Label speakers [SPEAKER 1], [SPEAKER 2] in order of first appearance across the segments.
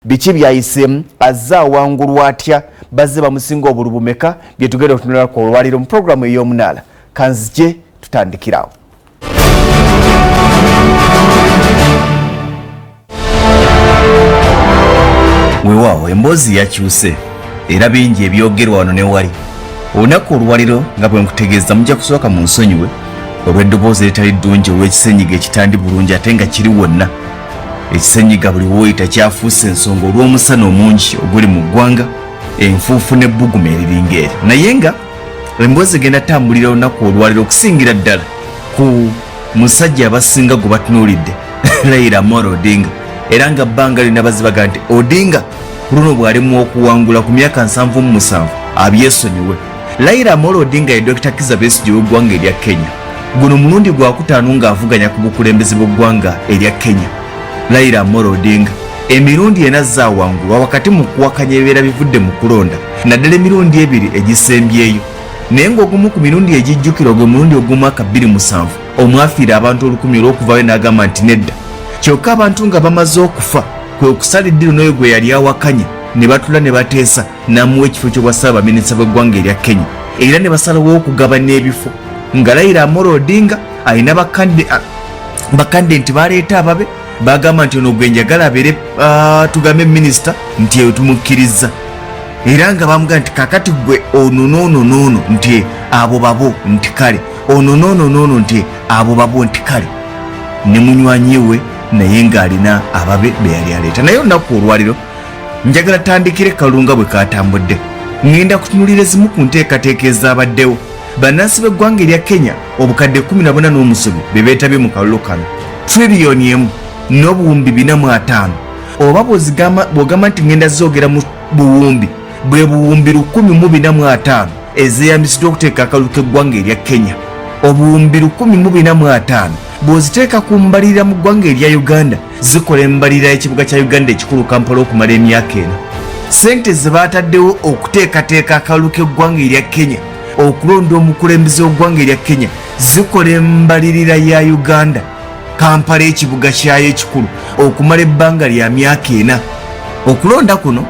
[SPEAKER 1] Biki byayiseemu? Azze awangulwa atya? Bazze bamusinga obulu bumeka? Byetugenda okutunulako olwaliro mu puroguramu ey'omunaala. Kanzije tutandikirawo. Weewaawo, emboozi yakyuse era bingi ebyogerwa wano ne wali. Olunaku olwaliro nga bwe nkutegeeza, mujja kusooka mu nsonyiwe olw'eddoboozi eritali ddungi olw'ekisenyiga ekitandi bulungi ate nga kiri wonna. Ekisenyiga buli wooyita kyafuuse ensonga olw'omusana omungi oguli mu ggwanga, enfuufu n'ebbuguma eriringa eryo. Naye nga emboozi egenda tambulira olunaku olwaliro okusingira ddala ku musajja abasinga gwe batunuulidde, Raila Amolo Odinga, era nga bbanga lyonna bazibaga nti Odinga ku luno bw'alimu okuwangula ku myaka 77 abyesonyiwe. Raila Amolo Odinga ye Dr. Kizza Besigye w'eggwanga erya Kenya. Guno mulundi gwakutaano ng'avuganya ku bukulembeze bw'eggwanga erya Kenya. Raila Amolo Odinga emirundi ena zaawangulwa wakati mu kuwakanya ebibeera bivudde mu kulonda, naddala emirundi ebiri egisembyeyo, naye ng'ogumu ku mirundi egijjukirwa gwe mulundi ogw'omwaka 2007 omwafiira abantu 1000 olw'okuvaayo n'agamba nti nedda. Kyokka abantu nga bamaze okufa kwe kusala eddiro n'oyo gwe yali awakanya ne batula ne bateesa n'amuwa ekifo ky'obwa ssaabaminisita bw'eggwanga erya Kenya, era ne basalawo okugabana ebifo nga Raila Amolo Odinga alina bakandidate nti baleeta ababe bagamba nti ono gwe njagala abeere, tugambe minisita, nti eyo tumukkiriza, era nga bamugamba nti kakati gwe ono noono noono nti abo babo, nti kale ono noono noono nti abo babo, nti kale ne munywanyi we naye ng'alina ababe be yali aleeta. Naye olunaku olwaliro njagala tandikire kalunga bwe katambudde. Ŋŋenda kutunulira ezimu ku nteekateeka ezabaddewo. Bannansi b'eggwanga erya Kenya obukadde 14 n'omusobi be beetabye mu kalulu kano. Triliyoni 1 n'obuwumbi 450, oba bw'ogamba nti ŋŋenda zoogera mu buwumbi, bwe buwumbi 1450 ezeeyambisiddwa okuteeka akalulu k'eggwanga erya Kenya. Obuwumbi 1450 bw'oziteeka ku mbalirira mu ggwanga erya Uganda, zikola embalirira y'ekibuga kya Uganda ekikulu Kampala okumala emyaka 4. Ssente ze baataddewo okuteekateeka akalulu k'eggwanga erya Kenya okulonda omukulembeze w'eggwanga erya Kenya zikola embalirira ya Uganda, Kampala ekibuga kyayo ekikulu, okumala ebbanga lya myaka 4. Okulonda kuno,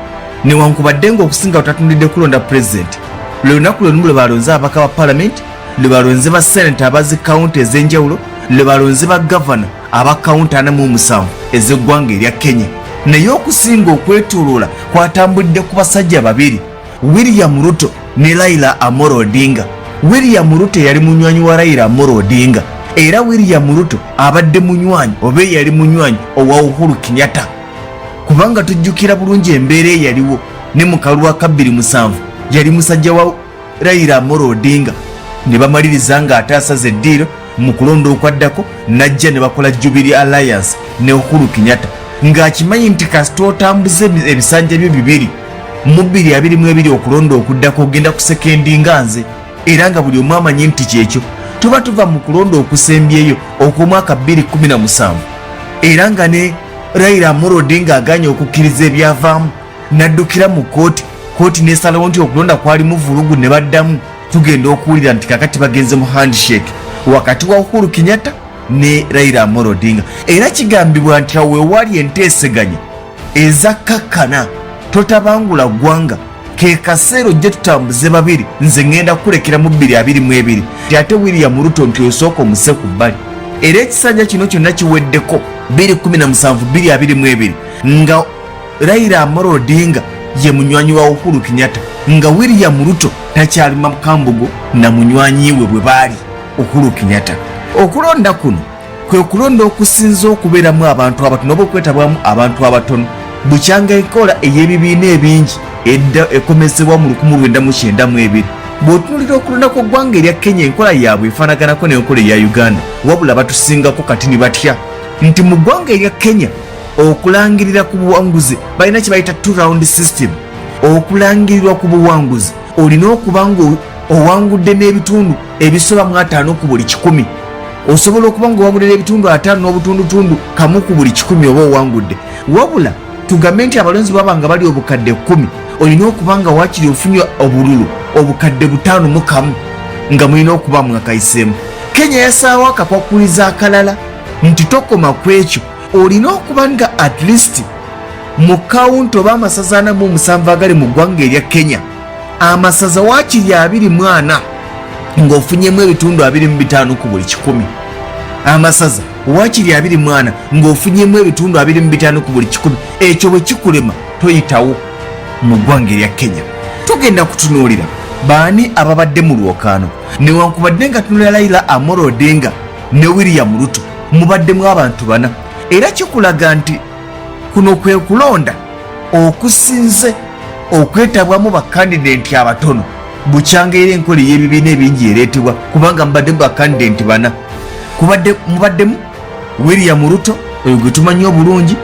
[SPEAKER 1] newankubadde ng'okusinga kutatunulidde kulonda pulezidenti, lwe lunaku lwe lumu lwe balonze ababaka ba palamenti, lwe balonze ba seneta abazi kawunti ez'enjawulo, lwe balonze ba gavana aba kawunti 47 ez'eggwanga erya Kenya. Naye okusinga okwetooloola kwatambulidde ku basajja babiri, William Ruto ne Raila Amolo Odinga. William Ruto yali munywanyi wa Raila Amolo Odinga, era William Ruto abadde munywanyi oba eyali munywanyi owa Uhuru Kenyatta, kubanga tujjukira bulungi embeera eyaliwo ne mu kalulu aka 2007 yali musajja wa Raila Amolo Odinga, ne bamaliriza ng'ate asaza eddiiro mu kulonda okwaddako najja ne bakola Jubilee Alliance ne Uhuru Kenyatta, ng'akimanyi nti kasita otambuza ebisanja byo bibiri mu 2022 okulonda okuddako ogenda kusekendinga nze, era nga buli omu amanyi nti kyekyo. Tuba tuva mu kulonda okusembyeyo okw'omwaka 2017, era nga ne Raila Amolo Odinga aganye okukkiriza ebyavaamu n'addukira mu kkooti, kkooti n'esalawo nti okulonda kwalimu vulugu ne baddamu. Tugenda okuwulira nti kakati bagenze mu handshake wakati wa Uhuru Kenyatta ne Raila Amolo Odinga, era kigambibwa nti awo wewali enteeseganya ezakkakkana totabangula ggwanga, ke kaseera ojje tutambuze babiri, nze ŋŋenda kukulekera mu 2022, nti ate William Ruto nti osooka omuse ku bbali. Era ekisanja kino kyonna kiweddeko 2017 2022 nga Raila Amolo Odinga ye munywanyi wa Uhuru Kenyatta, nga William Ruto takyali makambugo na munywanyi we bwe baali Uhuru Kenyatta. Okulonda kuno kwe kulonda okusinza okubeeramu abantu abatono oba okwetabwamu abantu abatono bukyanga enkola ey'ebibiina ebingi edda ekomezebwa mu 1992. Bw'otunuulira okulonda kw'eggwanga erya Kenya, enkola yaabwe efaanaganako n'enkola eya Uganda, wabula batusingako katini. Batya? Nti mu ggwanga erya Kenya okulangirira ku buwanguzi balina kye bayita two round system. Okulangirirwa ku buwanguzi olina okuba nga owangudde n'ebitundu ebisoba mu 50 ku buli 100. Osobola okuba nga owangudde n'ebitundu 50.1 ku buli 100 oba owangudde. Wabula tugambe nti abalonzi baba nga bali obukadde 10, olina okuba nga wakiri ofunye obululu obukadde 51 nga mulina okuba mwakayiseemu. Kenya yasaawo akakwakuliza akalala nti tokoma ku ekyo, olina okuba nga at least Mu kawunti oba amasaza 47 agali mu ggwanga erya Kenya, amasaza waakiri 24 ng'ofunyemu ebitundu 25 ku buli kikumi. Amasaza waakiri 24 ng'ofunyemu ebitundu 25 ku buli kikumi. Ekyo bwe kikulema toyitawo mu ggwanga erya Kenya. Tugenda kutunuulira baani ababadde mu lwokaano. Newankubadde nga tunulira Raila Amolo Odinga ne William Ruto, mubaddemu abantu bana, era kikulaga nti kuno kwe kulonda okusinze okwetabwamu bakandidenti abatono bukyanga era enkola ey'ebibiina ebingi ereetebwa, kubanga mubaddemu bakandidenti bana. Kubadde mubaddemu William Ruto, oyo gwe tumanyi obulungi,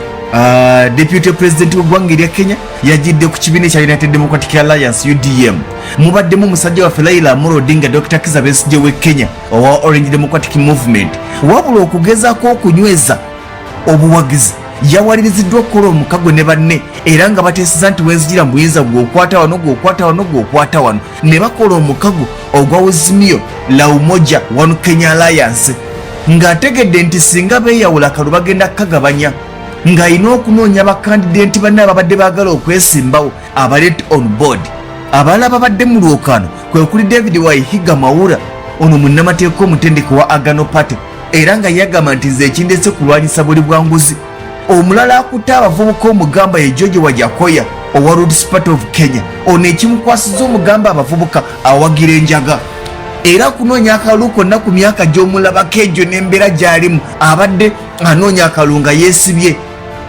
[SPEAKER 1] deputy president w'eggwanga erya Kenya, yajjidde ku kibiina ekya United Democratic Alliance, UDM. Mubaddemu omusajja waffe Raila Amolo Odinga, Dr Kizza Besigye w'e Kenya owa Orange Democratic Movement. Wabula okugezaako okunyweza obuwagizi yawaliriziddwa okukola omukago ne banne, era nga bateeseza nti wenzijira mu buyinza gwokwata wano, gwokwata wano, gwokwata wano, ne bakola omukago ogwa Azimio la Umoja One Kenya Alliance, ng'ategedde nti singa beeyawula akalulu bagenda kukagabanya, ng'alina okunoonya bakandidenti banne ababadde baagala okwesimbawo abaleete on board. Abalala babadde mu lwokaano kwe kuli David Waihiga Mwaura, ono munnamateeka omutendeke wa Agano Party, era nga yagamba nti nze ekindese kulwanyisa buli bwanguzi. Omulala akutte abavubuka omugamba ye George Wajackoyah owa Roots Party of Kenya. Ono ekimukwasiza omugamba abavubuka awagira enjaga, era kunoonya akalulu konna ku myaka gy'omulabako egyo n'embeera gy'alimu, abadde anoonya akalulu nga yeesibye,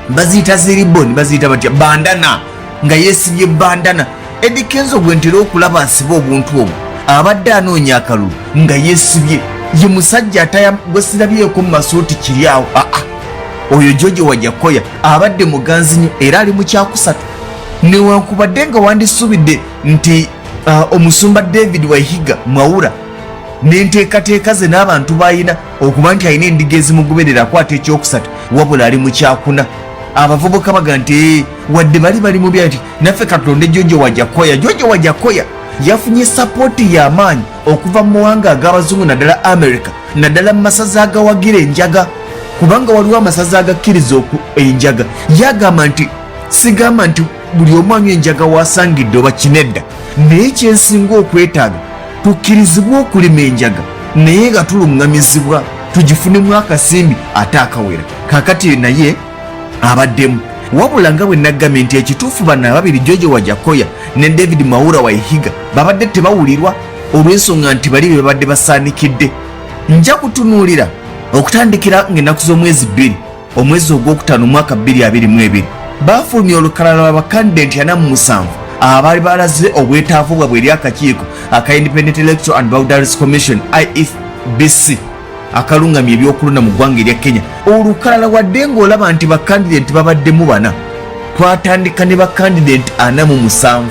[SPEAKER 1] baziyita ziriboni, baziyita batya, bandana, nga yeesibye bandana. Eddy Kenzo gwe ntera okulaba asiba obuntu obwo, abadde anoonya akalulu nga yeesibye. Ye musajja ataya gwe sirabyeko mu masuuti kiri awo. Aa, oyo George Wajackoyah abadde muganzi nnyo era ali mu kyakusatu, newankubadde nga wandisuubidde nti omusumba David Waihiga Mwaura n'enteekateeka ze n'abantu b'alina okuba nti alina endiga ezimugoberera akwata ekyokusatu, wabula ali mu kyakuna. Abavubuka baga nti wadde bali bali mu bya nti naffe katulonde George Wajackoyah. George Wajackoyah yafunye sapooti y'amaanyi okuva mu mawanga ag'abazungu, naddala America, naddala mu masaza agawagira enjaga, kubanga waliwo amasaza agakkiriza enjaga. Yagamba nti sigamba nti buli omu anywa enjaga wasangidde oba kinedda, naye kyensinga okwetaaga tukkirizibwe okulima enjaga, naye nga tuluŋŋamizibwa tugifunemu akasimbi ate akawera. Kaakati naye abaddemu. Wabula nga bwe naggambye nti ekituufu bano ababiri, George Wajackoyah ne David Mwaura Waihiga, babadde tebawulirwa olw'ensonga nti bali be babadde basaanikidde. Nja kutunuulira okutandikira ng'ennaku z'omwezi 2 omwezi ogwokutaano omwaka 2022 baafulumya olukalala lwa bakandidenti 47 abaali balaze obwetaavu bwabwe eri akakiiko aka Independent Electoral and Boundaries Commission, IEBC, akalungamya ebyokulonda mu ggwanga erya Kenya. Olukalala wadde ng'olaba nti bakandidenti babaddemu bana, twatandika ne bakandidenti 47.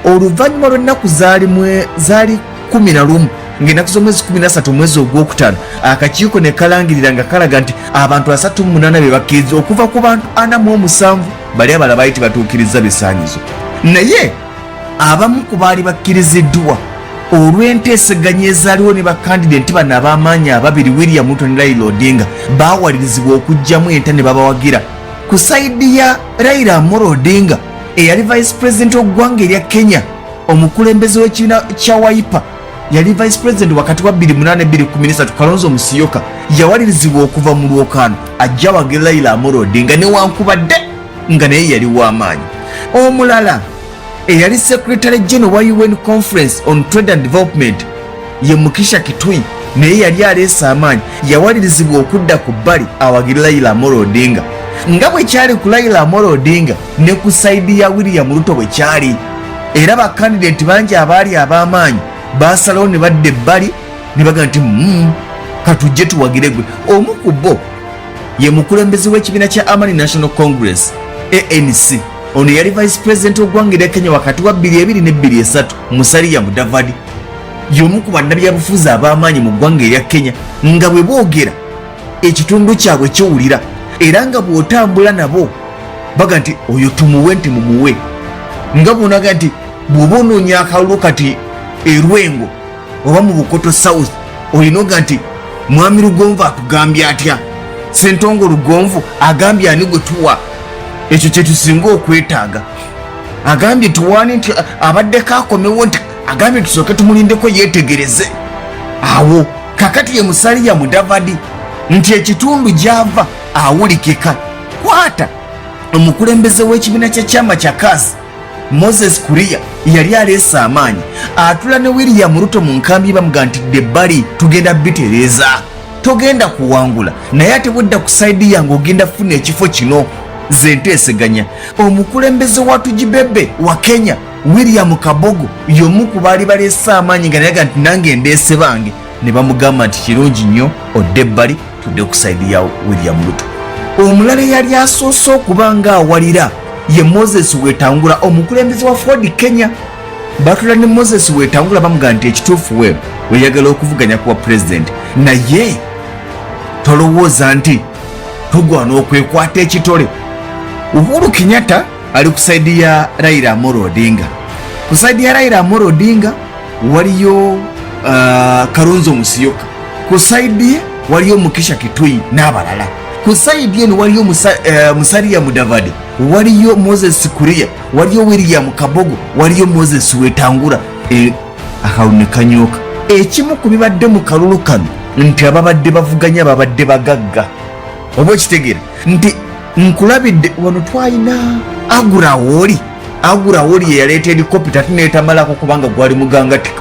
[SPEAKER 1] Oluvannyuma lw'ennaku zaali 11, ng'ennaku z'omwezi 13 omwezi ogwokutaano, akakiiko ne kalangirira nga kalaga nti abantu 38 be bakkiriza okuva ku bantu 47. Bali abalala baali tebatuukiriza bisaanyizo, naye abamu ku baali bakkiriziddwa olw'enteeseganya ezaaliwo ne bakandidenti bano ab'amaanyi ababiri, William Ruto ne Raila Odinga, baawalirizibwa okuggyamu enta ne babawagira. Ku sayidi ya Raila Amolo Odinga, eyali vice president w'eggwanga erya Kenya, omukulembeze w'ekibiina kya Wiper, yali vice president wakati wa 2008-2013, Kalonzo Musyoka, yawalirizibwa okuva mu lwokaano ajja wage Raila Amolo Odinga, newankubadde nga naye yali w'amaanyi. Omulala eyali secretary general wa UN Conference on Trade and Development ye Mukhisa Kituyi, naye yali aleese amaanyi, yawalirizibwa okudda ku bbali awagire Raila Amolo Odinga. Nga bwe kyali ku Raila Amolo Odinga, ne ku sayidi ya William Ruto bwe kyali, era bakandidenti bangi abaali ab'amaanyi baasalawo ne badda ebbali ne baga nti katujje tuwagire gwe. Omu ku bo ye mukulembeze w'ekibiina kya Amani National Congress, ANC. Ono yali vice president w'eggwanga erya Kenya wakati wa 22 ne 23, Musalia Mudavadi. Y'omu ku bannabyabufuzi ab'amaanyi mu ggwanga erya Kenya, nga bwe boogera ekitundu kyabwe kiwulira, era nga bw'otambula nabo baga nti oyo tumuwe, nti mumuwe. Nga bwonaga nti bw'oba onoonya akalulu kati erwengo oba mu Bukoto South, olina oga nti Mwami Lugonvu atugambye atya, Sentongo Lugonvu agambye ani gwe tuwa. Ekyo kyetusinga okwetaaga. Agambye tuwaani nti abaddeko akomewo, nti agambye tusooke tumulindeko yeetegereze. Awo kakati ye Musalia Mudavadi nti ekitundu gy'ava awulikika. Kwata omukulembeze w'ekibiina kya kyama kya kazi Moses Kuria yali aleese amaanyi, atula ne William Ruto mu nkambi, bamuga nti dde ebbali, tugenda bitereeza, togenda kuwangula, naye ate bwedda ku side yange ogenda kufuna ekifo kino. Ze nteeseganya. Omukulembeze wa Tujibebe wa Kenya, William Kabogo, y'omu ku baali baleese amaanyi nga nayaga nti nange ndeese bange, ne bamugamba nti kirungi nnyo, odde ebbali, tudde ku side ya William Ruto. Omulala eyali asoose okuba nga awalira ye Moses Wetangula, omukulembeze wa Ford Kenya. Batula ne Moses Wetangula, bamugaa nti ekituufu we weyagala okuvuganya kuwa pulezidenti, naye tolowooza nti tugwana okwekwata ekitole. Uhuru Kenyatta ali ku side ya Raila Amolo Odinga. Ku side ya Raila Amolo Odinga waliyo Kalonzo Musyoka, ku side ye waliyo Mukisha Kituyi n'abalala. Ku side eno waliyo Musalia Mudavadi, waliyo Moses Kuria, waliyo William Kabogo, waliyo Moses Wetangula. Akalulu ne kanyooka. Ekimu ku bibadde mu kalulu kano nti ababadde bavuganya babadde bagagga. Oba okitegeera nti nkulabidde wano twalina Agurawooli. Agurawooli yeyaleeta helicopter, ate netamalako kubanga gwali mugangatika,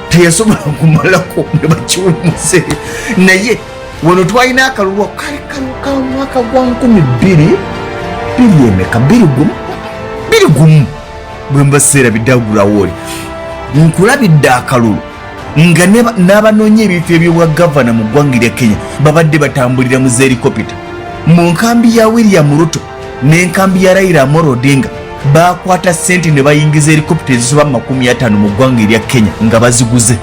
[SPEAKER 1] teyasobola kumalako ne bakiwumuze. Naye wano twalina akalulu kali kano ka mwaka gwa 2000 emeka, 21, 21 bwe mbaseera bidde. Agurawooli, nkulabidde akalulu nga n'abanoonya ebifo ebyobwa gavana mu ggwanga erya Kenya babadde batambulira mu z'helicopter. Mu nkambi ya William Ruto n'enkambi ya Raila Amolo Odinga bakwata ssente ne bayingiza helicopter ezisoba 50 mu ggwanga erya Kenya nga baziguze.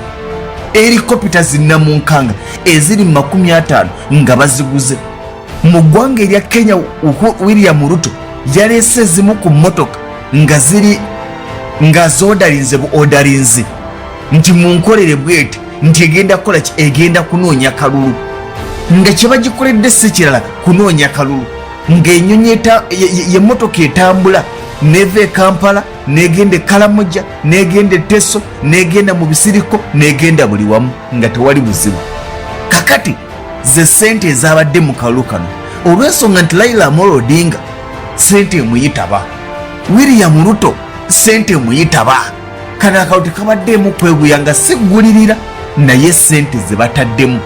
[SPEAKER 1] Helicopter zinnamunkanga eziri mu 50 nga baziguze mu ggwanga erya Kenya. William Ruto yaleese ezimu ku mmotoka nga ziri nga zoodalinze bu odalinze nti munkolere bweti, nti egenda kukola ki? Egenda kunoonya kalulu. Nga kyebagikoledde si kirala, kunoonya kalulu. Ng'enyonyi y'emmotoka etambula neva e Kampala negenda e Kalamoja, negenda e Teso, negenda mu Bisiriko, negenda buli wamu nga tewali buzibu. Kakati ze sente ezabadde mu kalulu kano, olw'ensonga nti Raila Amolo Odinga sente emuyitaba, William Ruto sente emuyitaba, kano akalulu tekabaddeemu kweguya nga siggulirira, naye sente ze bataddemu,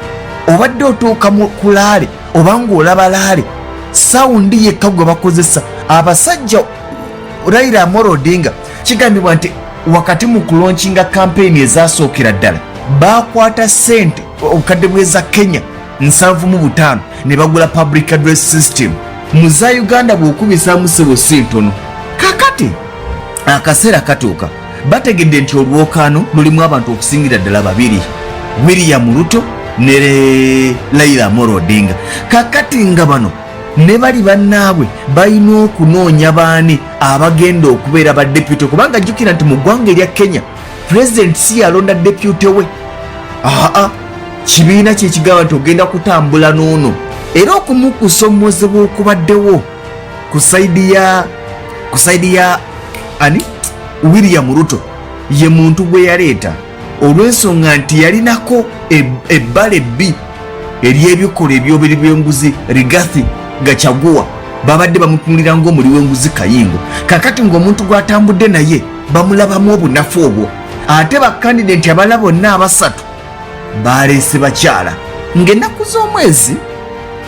[SPEAKER 1] obadde otuuka ku rally oba ng'olaba rally, sound yekka gwe bakozesa abasajja. Raila Amolo Odinga kigambibwa nti wakati mu kulaunchinga kampeyini ezasookera ddala, bakwata sente obukadde bweza Kenya 75 ne bagula public address system. Mu za Uganda bw'okubisaamu, sebo, si ntono. Kakati akaseera katuuka, bategedde nti olwokaano lulimu abantu okusingira ddala babiri, William Ruto ne Raila Amolo Odinga. Kakati nga bano ne bali bannaabwe balina okunoonya baani abagenda okubeera badepute, kubanga jjukira nti mu ggwanga erya Kenya pulezidenti si yalonda deputy we, aa kibiina kyekigamba nti ogenda kutambula n'ono. Era okumu kusomozebwa okubaddewo ku side ya ani, William Ruto, ye muntu gwe yaleeta olw'ensonga nti yalinako ebbala ebbi ery'ebikolwa ebyoberi by'enguzi, Rigathi Gachagua, babadde bamutunulira ng'omuli w'enguzi kayingo. Kakati ng'omuntu gw'atambudde naye bamulabamu obunafu obwo. Ate bakandidenti abalala bonna abasatu baleese bakyala. Ng'ennaku z'omwezi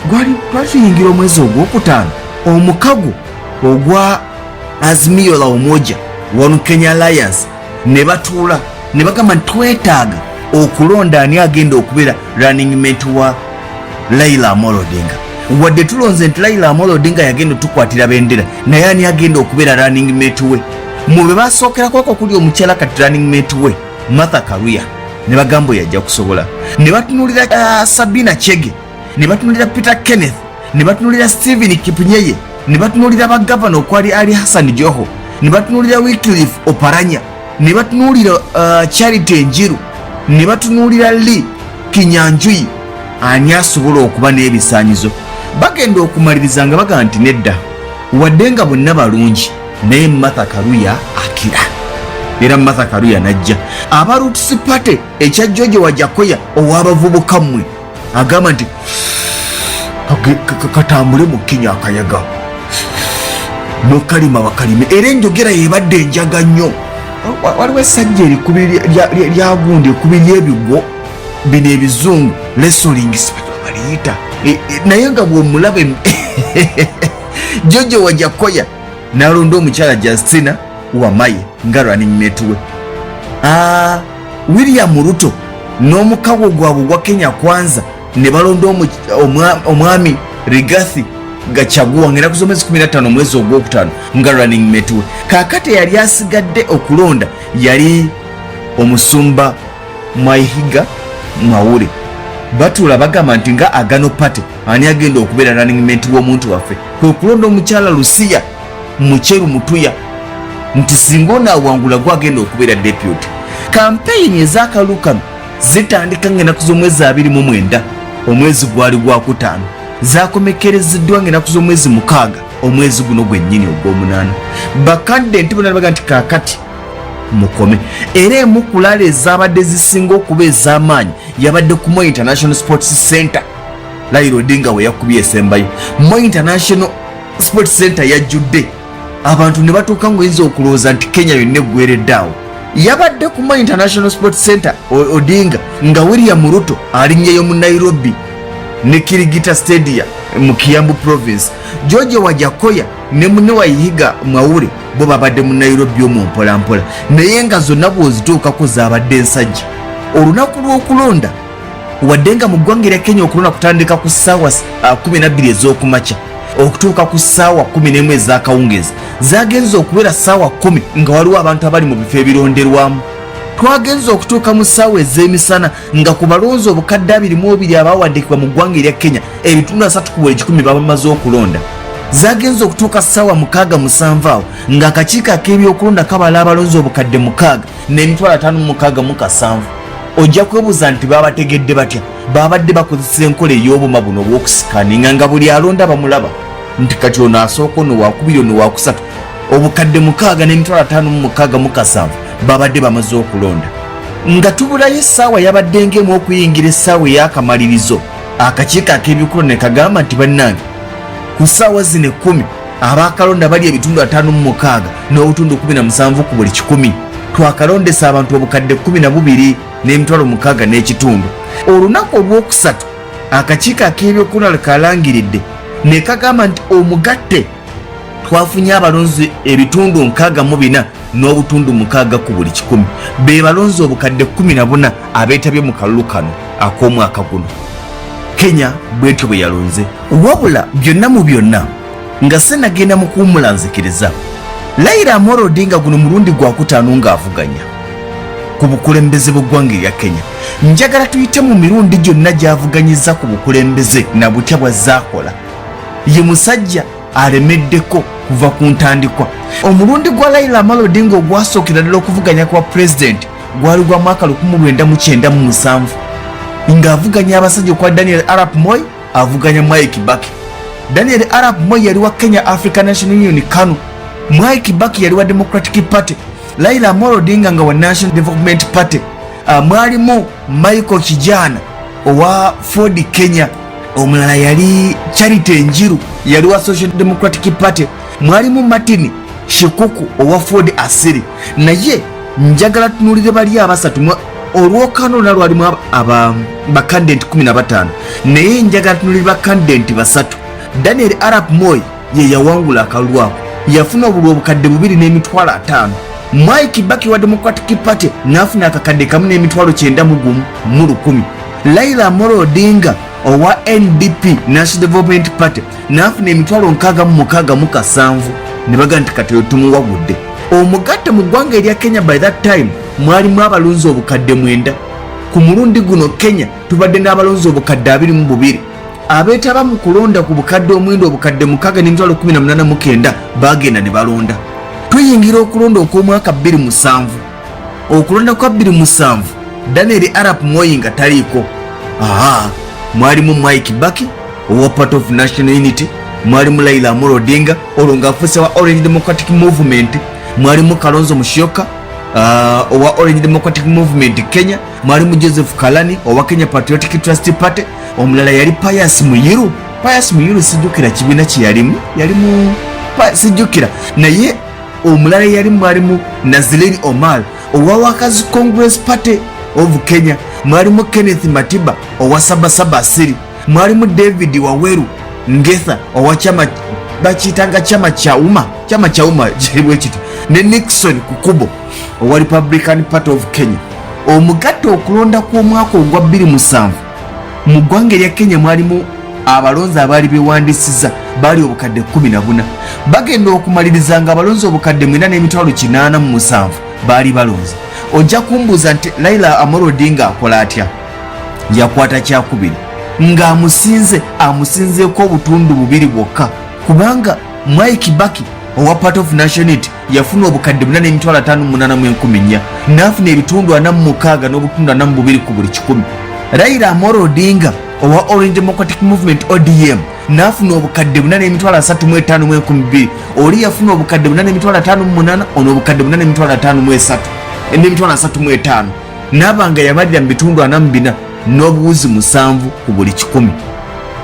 [SPEAKER 1] gwali twali tuyingira omwezi ogwokutaano, omukago ogwa Azimio la Umoja One Kenya Alliance ne batuula ne bagamba nti twetaaga okulonda ani agenda okubeera running mate wa Raila Amolo Odinga. Wadde tulonze nti Raila Amolo Odinga yagenda otukwatira bendera, naye ani agenda okubeera running mate we? Mu be basookerako okwo kuli omukyala kati running mate we Martha Karua, ne bagamba oyo ajja kusobola. Ne batunuulira Sabina Chege, ne batunuulira Peter Kenneth, ne batunuulira Stephen Kipyengeye, ne batunuulira bagavana okwali Ali Hassan Joho, ne batunuulira Wycliffe Oparanya, ne batunuulira Charity Ngilu, ne batunuulira Lee Kinyanjui. Ani asobola okuba n'ebisaanyizo? Bagenda okumaliriza nga bagamba nti nedda, Wadde nga bonna balungi, naye Martha Karuya akira, era Martha Karuya najja. Aba Roots Party ekya George Wajakoya ow'abavubuka mmwe agamba nti katambule mu Kenya akayaga nokalima bakalime, era enjogera yebadde enjaga nnyo. Waliwo essajja erikubi lyagundi ekubi ly'ebigwo bino ebizungu wrestling baliyita, naye nga bwomulaba Jojo Wajakoya nalonda omukyala Justina Wamaye nga running mate we. William Ruto n'omukago gwabwe ogwa Kenya Kwanza ne balonda omwami Rigathi Gachagua ng'enaku z'omwezi 15 omwezi ogwokutaano nga running mate we. Kaakati yali asigadde okulonda yali omusumba Mwayihiga Mwaure. Batuula bagamba nti nga Agano Party ani agenda okubeera running mate w'omuntu waffe, kwe kulonda omukyala Lucia Mucheru Mutuya nti singa onaawangula gwagenda okubeera deputy. Kampeyini ez'akalulu kano zitandika ng'enaku z'omwezi 29 omwezi gwali gwakutaano, zakomekerezeddwa ng'enaku z'omwezi 6 omwezi guno gwennyini ogw'omunaana. Bakandidenti bonna baga nti kaakati mukome, era emu ku rally ezabadde zisinga okuba ez'amaanyi yabadde ku Moi International Sports Center. Raila Odinga we yakubye esembayo Moi International Sports Center yajjudde abantu ne batuuka ng'oyinza okulowooza nti Kenya yonna eggweredde awo. Yabadde ku Moi International Sports Center Odinga nga William Ruto alinnyeyo mu Nairobi ne Kirigita Stadium mu Kiambu Province. George Wajakoya ne munne Wayihiga Mwaure bo babadde mu Nairobi omwo mpolampola, naye nga zonna bw'ozituukako zaabadde ensajja. Olunaku lw'okulonda, wadde nga mu ggwanga erya Kenya okulonda kutandika ku ssaawa 12 ez'okumakya okutuuka ku ssaawa 11 ez'akawungeezi, zagenze okubeera ssaawa 10 nga waliwo abantu abali mu bifo ebironderwamu. Twagenze okutuuka mu ssaawa ez'emisana nga ku balonzi obukadde 22 abawandiikibwa mu ggwanga erya Kenya, ebitundu 3 ku buli kikumi babamaze okulonda. Zagenze okutuuka ssaawa 6 7 awo ng'akakiiko ak'ebyokulonda kabala abalonzi obukadde 6 n'emitwalo 567. Ojja kwebuuza nti babategedde batya? Babadde bakozesa enkola ey'obuma buno obw'okusikaninga nga buli alonda bamulaba nti kati ono asooka, ono wakubiri, ono wakusatu. Obukadde 6 n'emitwalo 567 babadde bamaze okulonda nga tubulayo essaawa yabadde ng'emu okuyingira essaawa ey'akamalirizo. Akakiiko ak'ebyokulonda ne kagamba nti bannange, ku ssaawa zino 10 abakalonda bali ebitundu 56 n'obutundu 17 ku buli kikumi. Twakalondesa abantu obukadde 12 n'emitwalo 6 n'ekitundu. Olunaku olwokusatu akakiiko ak'ebyokulonda kalangiridde ne kagamba nti omugatte twafunye abalonzi ebitundu 64 n'obutundu 6 ku buli kikumi, be balonzi obukadde 14 abeetabye mu kalulu kano ak'omwaka guno. Kenya bwetyo bwe yalonze. Wabula byonna mu byonna nga senagenda mu kuwummula nzikiriza, Raila Amolo Odinga guno mulundi gwakutaano ng'avuganya ku bukulembeze bw'eggwanga erya Kenya. Njagala tuyite mu mirundi gyonna gy'avuganyiza ku bukulembeze na butya bw'azaakola. Ye musajja alemeddeko kuva ku ntandikwa. Omulundi gwa Raila Amolo Odinga ogwasookera ddala okuvuganya kwa pulezidenti gwali gwa mwaka 1997 ng'avuganya abasajja okwa Daniel Arap Moi avuganya Mwai Kibaki. Daniel Arap Moi yali wa Kenya African National Union KANU, Mwai Kibaki yali wa Democratic Party, Raila Amolo Odinga nga wa National Development Party. Mwalimu Michael Kijana owa Ford Kenya, omulala yali Charity Njiru yali wa Social Democratic Party, mwalimu Martin Shikuku owa Ford Asili. Naye njagala tunulire bali abasatu. Olwokano luna lwalimu bakandidenti 15, naye njagala tunulire bakandidenti basatu. Daniel Arap Moi ye yawangula akalulu ako, yafuna obululu obukadde 2 n'emitwalo 5. Mwai Kibaki wa Democratic Party n'afuna akakadde 1 n'emitwalo 91 mu 1,000. Raila Amolo Odinga owa NDP, National Development Party, n'afuna emitwalo 66 mu 7, ne baga nti kati oyo tumuwagudde. Omugatte mu ggwanga erya Kenya by that time mwalimu abalonzi obukadde 9. Ku mulundi guno Kenya tubadde n'abalonzi obukadde 22 abeetaba mu kulonda. Ku bukadde 9, obukadde 6 n'emitwalo 18 mu 9 bagenda ne balonda. Tuyingira okulonda okw'omwaka 27. Okulonda kwa 27 Daniel Arap Moi nga taliiko. Aha, mwalimu Mwai Kibaki owa Party of National Unity, Mwalimu Raila Amolo Odinga, olwo ng'afuuse wa Orange Democratic Movement. Mwalimu Kalonzo Musyoka, owa Orange Democratic Movement Kenya. Mwalimu Joseph Kalani owa Kenya Patriotic Trust Party. Omulala yali Pius Muyiru. Pius Muyiru sijjukira kibiina kye yalimu, yalimu sijjukira, naye omulala yali mwalimu Nazlin Omar owa Workers Congress Party of Kenya. Mwalimu Kenneth Matiba owa Sabasaba Asili. Mwalimu David Waweru Ngetha owa chama bakiyitanga chama kya umma, chama kya umma kiri bwe kiti, ne Nixon Kukubo owa Republican Party of Kenya. Omugatta okulonda kw'omwaka ogwa 2007 mu ggwanga erya Kenya, mwalimu abalonzi abaali bewandiisiza baali obukadde 14. Bagenda okumaliriza nga abalonzi obukadde 9,887 baali balonze. Ojja kumbuuza nti Raila Amolo Odinga akola atya? Yakwata kyakubiri ng'amusinze, amusinzeeko obutundu bubiri bwokka, kubanga Mwai Kibaki owa Party of National Unity yafuna obukadde 8,584,000, n'afuna ebitundu 46 n'obutundu 42 ku buli kikumi. Raila Amolo Odinga owa Orange Democratic Movement, ODM, n'afuna obukadde 4,035,002. Oli yafuna obukadde 4,058, ono obukadde 4,053 n'emitwalo 35, naaba nga yabalira mu bitundu 44 n'obuwuzi 7 ku buli kikumi.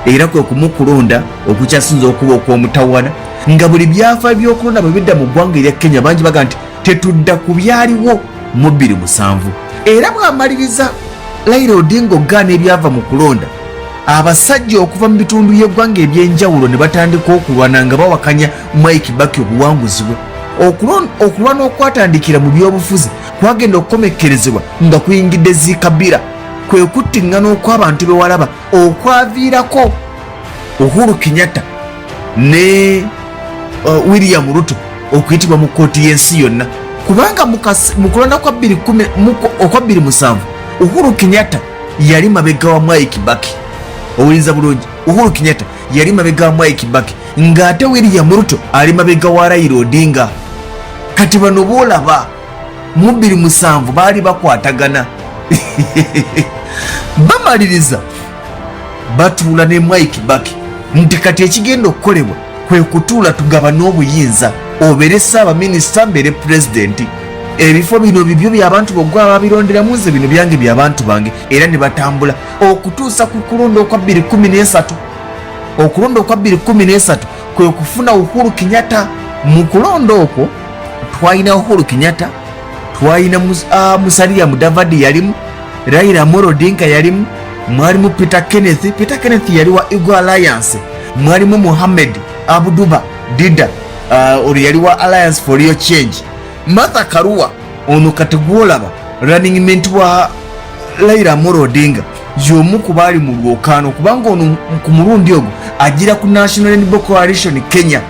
[SPEAKER 1] Era kwe kumukulonda okukyasinza okuba okw'omutawana, nga buli byafa by'okulonda bwe bidda mu ggwanga erya Kenya, bangi baga nti tetudda ku byaliwo mu 2007. Era bw'amaliriza Raila Odinga okugaana ebyava mu kulonda, abasajja okuva mu bitundu by'eggwanga eby'enjawulo ne batandika okulwana nga bawakanya Mwai Kibaki obuwanguzi bwe. Okulwana okwatandikira mu byobufuzi kwagenda okukomekkerezebwa nga kuyingidde zikabira, kwe kuttiŋŋana okw'abantu be walaba okwaviirako Uhuru Kenyatta ne William Ruto okuyitibwa mu kkooti y'ensi yonna, kubanga mu kulonda kwa okwa 2007 Uhuru Kenyatta yali mabega wa Mwai Kibaki. Owuliza bulungi, Uhuru Kenyatta yali mabega wa Mwai Kibaki, ng'ate William Ruto ali mabega wa Raila Odinga. Kati bano boolaba mu 2007 baali bakwatagana. Bamaliriza batuula ne Mwai Kibaki nti kati ekigenda okukolebwa kwe kutuula tugabane obuyinza, obeere ssaabaminisita, mbeere pulezidenti, ebifo bino bibyo by'abantu bogwa ababironderamu, nze bino byange by'abantu bange. Era ne batambula okutuusa ku kulonda okwa 2013. Okulonda okwa 2013 kwe kufuna Uhuru Kenyatta. Mu kulonda okwo twalina Uhuru Kenyatta, twalina Musalia Mudavadi yalimu, Raila Amolo Odinga yalimu, mwalimu Peter Kenneth. Peter Kenneth yali wa Eagle Alliance. Mwalimu Muhammad Abduba Dida, olwo yali wa Alliance for Real Change. Martha Karua ono kati gwolaba running mate wa Raila Amolo Odinga, y'omu ku baali mu lwokaano, kubanga ono ku mulundi ogwo agira ku National Rainbow Coalition Kenya,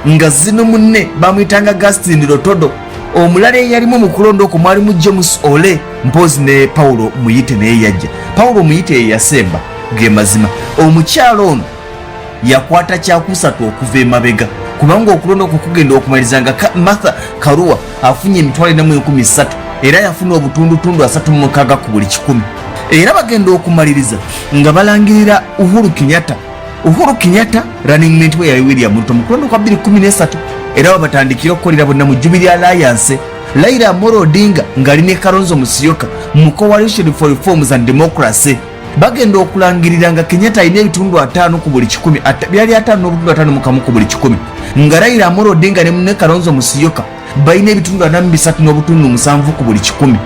[SPEAKER 1] nga zino munne bamuyitanga Gastin Lotodo. Omulala eyalimu mu kulonda okwo mwalimu James Ole Mpozi ne Paulo Muyite, naye yajja. Paulo Muyite ye yasemba. Ge mazima, omukyalo ono yakwata kyakusatu okuva emabega, kubanga okulonda okwo kugenda okumaliriza nga Martha Karua afunye 4,300, era yafuna obutundutundu 36 ku buli kikumi. Era bagenda okumaliriza nga balangirira Uhuru Kenyatta. Uhuru Kenyatta running mate we yali William Ruto mu kulonda kwa 2013, era wabatandikira okukolera bonna mu Jubilee Alliance. Raila Amolo Odinga ng'ali ne Kalonzo Musyoka mu Coalition for Reforms and Democracy. Bagenda okulangirira nga Kenyatta alina ebitundu 50 ku buli kikumi, byali 50.51 ku buli kikumi, nga Raila Amolo Odinga ne munne Kalonzo Musyoka balina ebitundu 43.7 ku buli kikumi.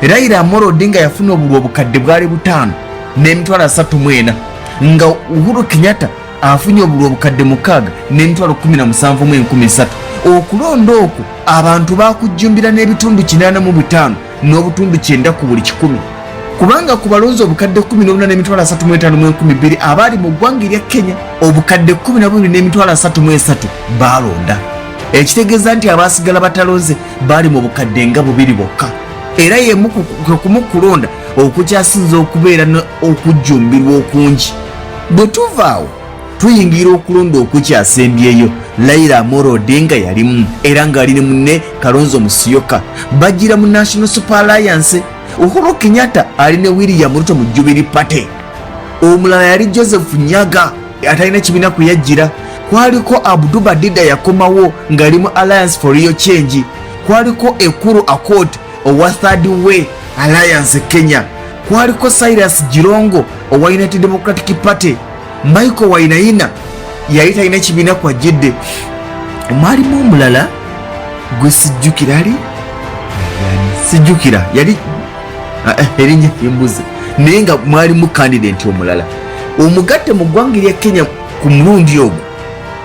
[SPEAKER 1] Raila Amolo Odinga yafuna obulwa obukadde bwali 5,034, nga Uhuru Kenyatta afunye obulwa obukadde 6,017,300. Okulonda okwo abantu bakujjumbira n'ebitundu 85 n'obutundu 90 ku buli kikumi, kubanga ku balonzi obukadde 18,035,002 abaali mu ggwanga erya Kenya, obukadde 12,033 baalonda, ekitegeeza nti abaasigala batalonze baali mu bukadde nga bubiri bokka. Era yemu kwe kumu kulonda okukyasinza okubeera okujjumbirwa okungi. Bwe tuva awo tuyingira okulonda okukyasembyeyo. Raila Amolo Odinga yalimu, era ng'ali ne munne Kalonzo Musyoka, bagira mu National Super Alliance. Uhuru Kenyatta ali ne William Ruto mu Jubilee Party. Omulala yali Joseph Nyaga atalina kibiina kwe yajjira. Kwaliko Abduba Dida yakomawo ng'ali mu Alliance for Real Change. Kwaliko Ekuru Akot owa Third Way Alliance Kenya. Kwaliko Cyrus Jirongo owa United Democratic Party. Michael Wainaina yali talina kibiina kwajjidde. Mwalimu omulala gwe sijjukira, ali sijjukira yali erinnya limbuze, naye nga mwalimu candidate omulala omugatte mu ggwanga erya Kenya. Ku mulundi ogwo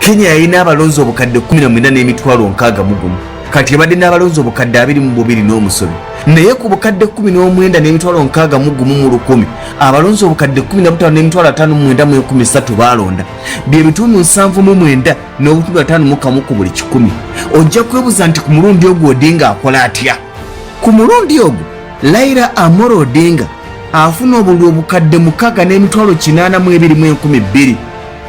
[SPEAKER 1] Kenya yalina abalonzi obukadde 19 n'emitwalo 61. Kati ebadde n'abalonzi obukadde 22 n'omusobi, naye ku bukadde 19 n'emitwalo 61 mu 1,000, abalonzi obukadde 15 n'emitwalo 59 mu 13 baalonda, bye bitundu 79 n'obutundu 51 ku buli kikumi. Ojja kwebuuza nti ku mulundi ogwo Odinga akola atya? Ku mulundi ogwo Raila Amolo Odinga afuna obululu obukadde 6 n'emitwalo 82 mu 2,000.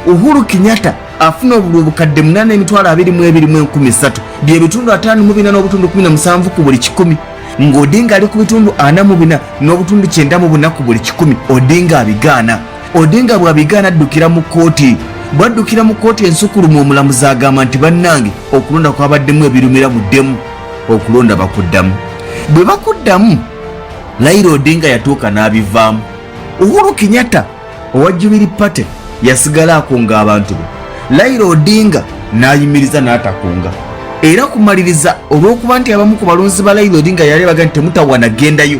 [SPEAKER 1] Uhuru Kenyatta afuna obululu obukadde 8 n'emitwalo 22 mu 3,000, bye bitundu 54 n'obutundu 17 ku buli kikumi, ng'Odinga ali ku bitundu 44 n'obutundu 94 ku buli kikumi. Odinga abigaana. Odinga bw'abigaana, addukira mu kkooti. Bw'addukira mu kkooti ensukulumu, omulamuzi agamba nti bannange, okulonda kwabaddemu ebirumira, muddemu okulonda. Bakuddamu. Bwe bakuddamu, Raila Odinga yatuuka n'abivaamu. Uhuru Kenyatta owa Jubilee Party yasigala akunga abantu be, Raila Odinga n'ayimiriza n'atakunga. Era kumaliriza, olw'okuba nti abamu ku balonzi ba Raila Odinga yali baga nti temutawana gendayo,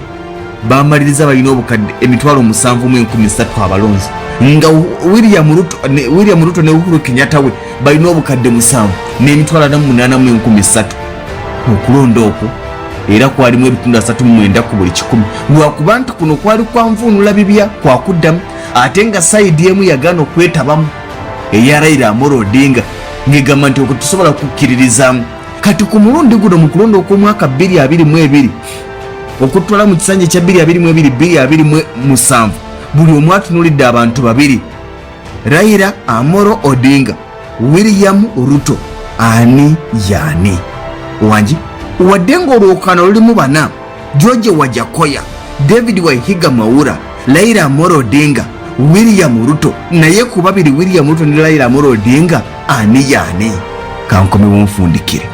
[SPEAKER 1] bamaliriza balina obukadde 7,000 mu 3,000 abalonzi, nga William Ruto ne Uhuru Kenyatta we balina obukadde 7 n'emitwalo 48 mu 3,000. Okulonda okwo era kwalimu ebitundu 39 ku buli kikumi, lwakuba nti kuno kwali kwanvuunula bibya kwakuddamu, ate nga side emu yagaana okwetabamu, eya Raila Amolo Odinga, ng'egamba nti okwo tusobola kukkiririzaamu. Kati ku mulundi guno, mu kulonda okw'omwaka 2022 okutwala mu kisanja ekya 2022 2027, buli omu atunulidde abantu babiri, Raila Amolo Odinga, William Ruto. Ani yaani wangi? Wadde ng'olwokaano lulimu bana, George Wajakoya, David Waihiga Mwaura, Raila Amolo Odinga, William Ruto, naye ku babiri, William Ruto ne Raila Amolo Odinga, ani yaani? Kankomewo nfundikire.